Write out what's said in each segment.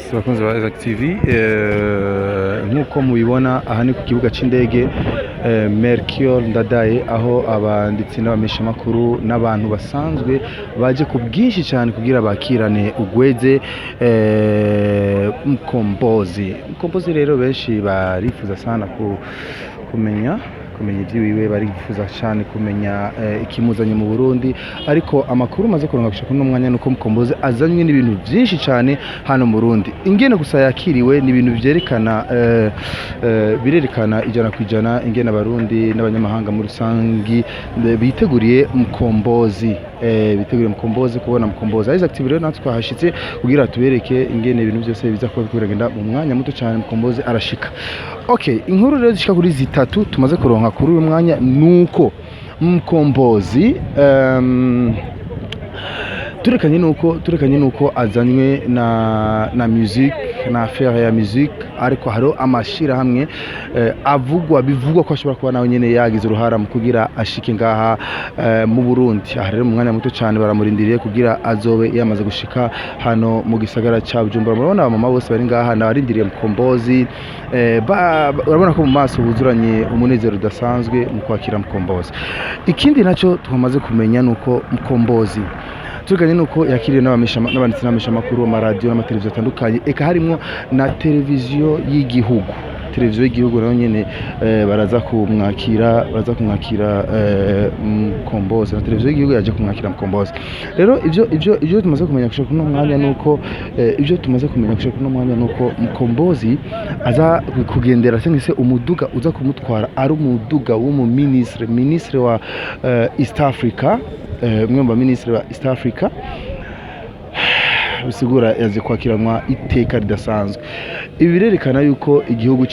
Yes, bakunzi ba Isaac TV, nk'uko mubibona aha ni ku kibuga c'indege Melchior Ndadaye, aho abanditsi n'abameshamakuru n'abantu basanzwe baje ku bwinshi cyane kugira bakirane ugweze Mkombozi. Mkombozi rero benshi barifuza sana kumenya iby'iwiwe, barifuza cyane kumenya ikimuzanye mu Burundi. Ariko amakuru maze kuronka gushika kuri uno mwanya nuko Mkombozi azanywe n'ibintu byinshi cyane hano mu Burundi. Ingene gusa yakiriwe ni ibintu vyerekana birerekana 100% ingene Abarundi n'abanyamahanga muri rusangi biteguriye Mkombozi, biteguriye Mkombozi, kubona Mkombozi. Isaac TV rero natwe twahashitse kugira tubereke ingene ibintu byose biza kuba biriko biragenda. Mu mwanya muto cyane Mkombozi arashika. Okay, inkuru rero zishika kuri zitatu tumaze kuronka kuri uyu mwanya nuko Mkombozi, turekanye nuko azanywe na music, na affaire ya music, ariko hariho amashirahamwe avugwa, bivugwa ko ashobora kuba nawe nyene yagize uruhara mu kugira ashike ngaha mu Burundi. Aha rero mu mwanya muto cyane baramurindiriye kugira azobe yamaze gushika hano mu gisagara ca Bujumbura. Murabona abamama bose bari ngaha nabarindiriye Mkombozi, urabona ko mu maso buzuranye umunezero udasanzwe mu kwakira Mkombozi. Ikindi naco twamaze kumenya nuko Mkombozi, turikanye nuko yakiriwe n'abanditsi n'abameshamakuru, amaradiyo n'amateleviziyo atandukanye, eka harimwo na televiziyo y'igihugu. Televiziyo y'igihugu nayo nyene baraza kumwakira Mkombozi. Na televiziyo y'igihugu yaje kumwakira Mkombozi. Rero ivyo tumaze kumenya gushika kuno mwanya nuko ivyo tumaze kumenya gushika kuno mwanya nuko Mkombozi aza kugendera, cyangwa se umuduga uza kumutwara ari umuduga w'umu ministre wa East Africa, umwe mu baminisitiri ba East Africa. Bisigura yaje kwakiranwa iteka ridasanzwe. Ibi birerekana yuko igihugu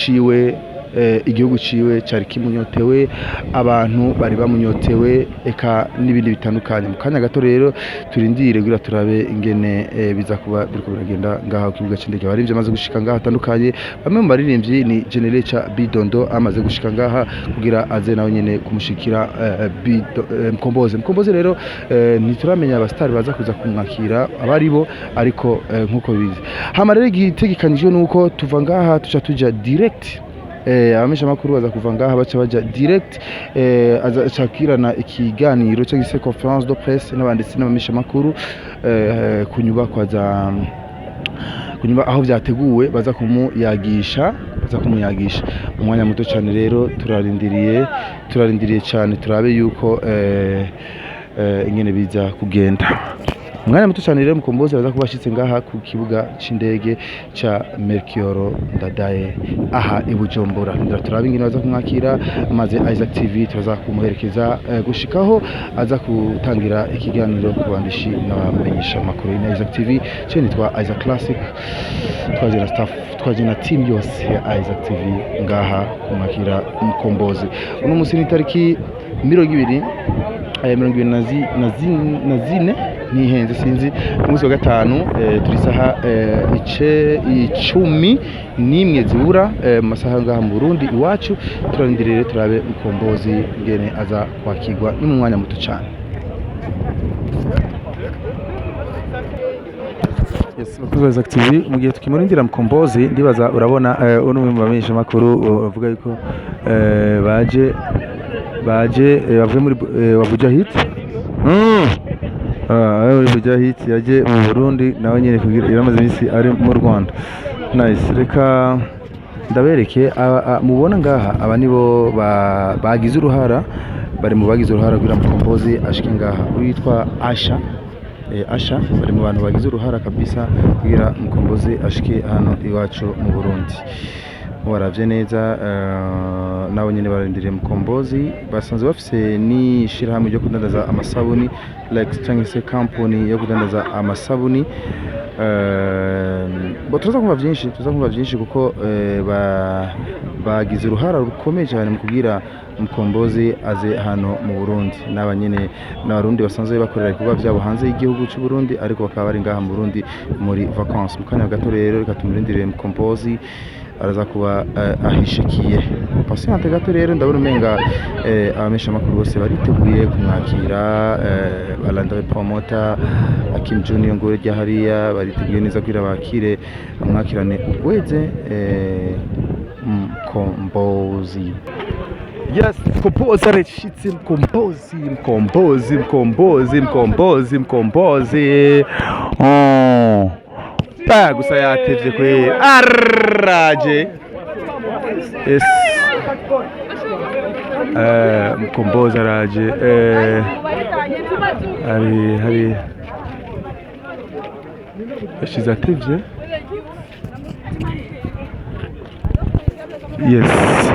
ciwe cari kimunyotewe, abantu bari bamunyotewe, eka n'ibindi bitandukanye. Mu kanya gato rero turindire kugira turabe ingene biza kuba biriko biragenda ngaha ku kibuga c'indege. Abaririmbyi amaze gushika ngaha atandukanye, bamwe mu baririmbyi ni Generecha Bidondo, amaze gushika ngaha kugira aze nawe nyene kumushikira Mkombozi. Mkombozi rero ntituramenya abastari baza kuza kumwakira abaribo, ariko nkuko bizi hama rero igitegekanijwe nuko tuva ngaha tuca tuja direct, abamenyesha makuru baza kuva ngaha baca baja direct, azacakirana ikiganiro cyangwa se conférence de presse n'abanditsi n'abamenyesha makuru ku nyubakwa za kunyuma aho vyateguwe, baza kumuyagisha mu mwanya muto cyane. Rero turarindiriye cyane turabe yuko ingene biza kugenda. Umwanya muto cyane rero Mukombozi araza kuba ashitse ngaha ku kibuga c'indege ca Melchior Ndadaye aha i Bujumbura. Ndira turabe ingene baza kumwakira, maze Isaac TV turaza kumuherekeza gushikaho aza gutangira ikiganiro ku bandishi n'abamenyesha makuru. Na Isaac TV ce nitwa Isaac Classic, twaje na staff, twaje na team yose ya Isaac TV ngaha kumwakira Mukombozi. Uno musi ni tariki 20, 24 ntihenze sinzi, ku munsi wa gatanu, turi saha ice 11 zibura mu masaha ngaha mu Burundi iwacu. Turarindiriye rero turabe Mukombozi ngene aza kwakirwa, ni mu mwanya muto cyane. Yes, bakunzi ba Isaac TV, mu gihe tukimurindira Mkombozi, ndibaza urabona uno umwe mu bamenyesha makuru bavuga yuko baje bavuye muri wa Bujahid. Ah, muri Bujahid yaje mu Burundi nawe nyene kugira yaramaze iminsi ari mu Rwanda. Nice, reka ndabereke mubona ngaha aba nibo bagize uruhara, bari mu bagize uruhara kugira Mkombozi ashike ngaha. Uwitwa Asha, Asha bari mu bantu bagize uruhara kabisa kugira Mkombozi ashike hano iwacu mu Burundi. Waravye neza, nabo nyene bararindiriye Mkombozi. Basanzwe bafise n'ishirahamwe ryo kudandaza amasabuni, like cyangwa se company yo kudandaza amasabuni. Bo turaza kumva byinshi kuko bagize uruhara rukomeye cyane mu kugira Mkombozi aze hano mu Burundi. N'aba nyene n'Abarundi basanzwe bakorera ibikorwa byabo hanze y'igihugu cy'u Burundi, ariko bakaba bari ngaha mu Burundi muri vacances. Mu kanya gato rero reka tumurindire Mkombozi. araza kuba ahishikiye. Patiente gato rero, ndabona umenga abamesha makuru bose bariteguye kumwakira, Balandre Promoter, Akim Junior ngo rya hariya bariteguye neza kugira bakire, bamwakirane ubweze Mkombozi. Yes, Mkombozi arashitse, Mkombozi, Mkombozi, Mkombozi, Mkombozi, Mkombozi. Oh. Pa gusa yatevye kwe. Araje. Yes. Mkombozi araje. Ari hari yashize atevye. Yes.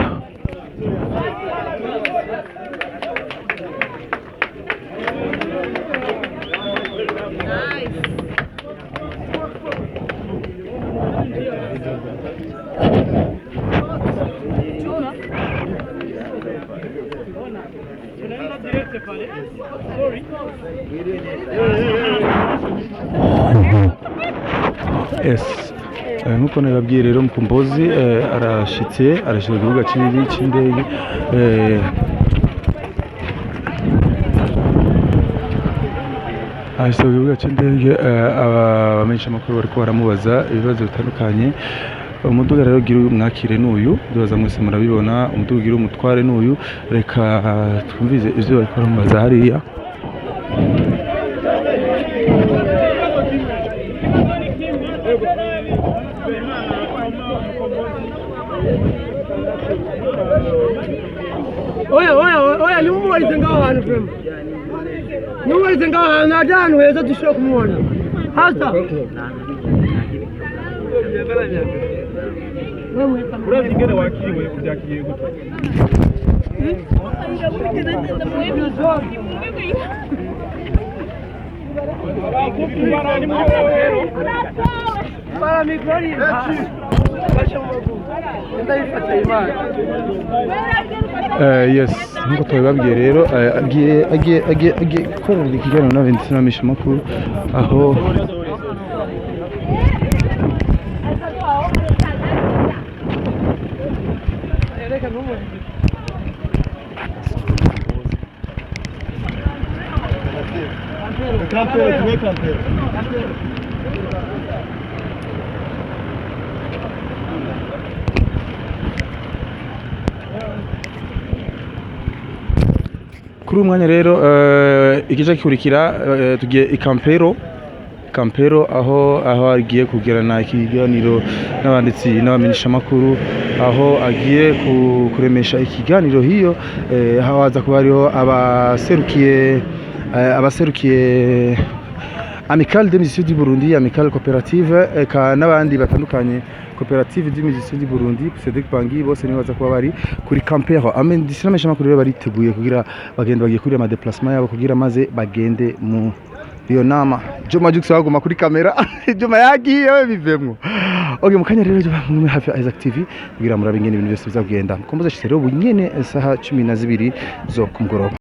Yes. Nkuko nababwiye rero, Mkombozi arashitse, arashitse ku kibuga c'indege. Ashitse ku kibuga c'indege, abamenyeshamakuru bariko baramubaza ibibazo bitandukanye. Umuduga rero ugira umwakire n'uyu, ndibaza mwese murabibona, umuduga ugira umutware n'uyu. Reka twumvize ivyo bariko baramubaza hariya. Oya, oya, oya, nimumubarize ngaho hantu vraiment, nimumubarize ngaho hantu, naje ahantu heza dushobora kumubona hasa. Uravye ingene wakiriwe, uvyakiriye gute? Para mikoro fashe mu maguru, ndabifata imana. Yes, nkuko tubibabwiye rero, agiye gukorera ikiganiro n'abanditsi n'abamenyeshamakuru aho. Reka numubarize. Campero, tuwe campero. Kuri uyu mwanya rero, igice gikurikira, tugiye i Campero, Campero aho agiye kugirana ikiganiro n'abanditsi n'abamenyeshamakuru, aho agiye kuremesha ikiganiro hiyo, aho haza kuba hariho abaserukiye Amicale des Musiciens du Burundi, Amicale Coopérative, eka n'abandi batandukanye, Coopérative des Musiciens du Burundi, Cédric Bangi, bose nibo baza kuba bari kuri Campero. Abanditsi n'abamenyeshamakuru rero bariteguye kugira bagende, bagiye kuri ama déplacement yabo kugira maze bagende mu iyo nama. Juma Jux baguma kuri kamera, Juma yagiye we bivemwo. Okay, mukanya rero Juma muri hafi ya Isaac TV kugira murabe ingene ibintu byose bizagenda. Mkombozi ashitse rero ubu nyene isaha 12 zo kumugoroba.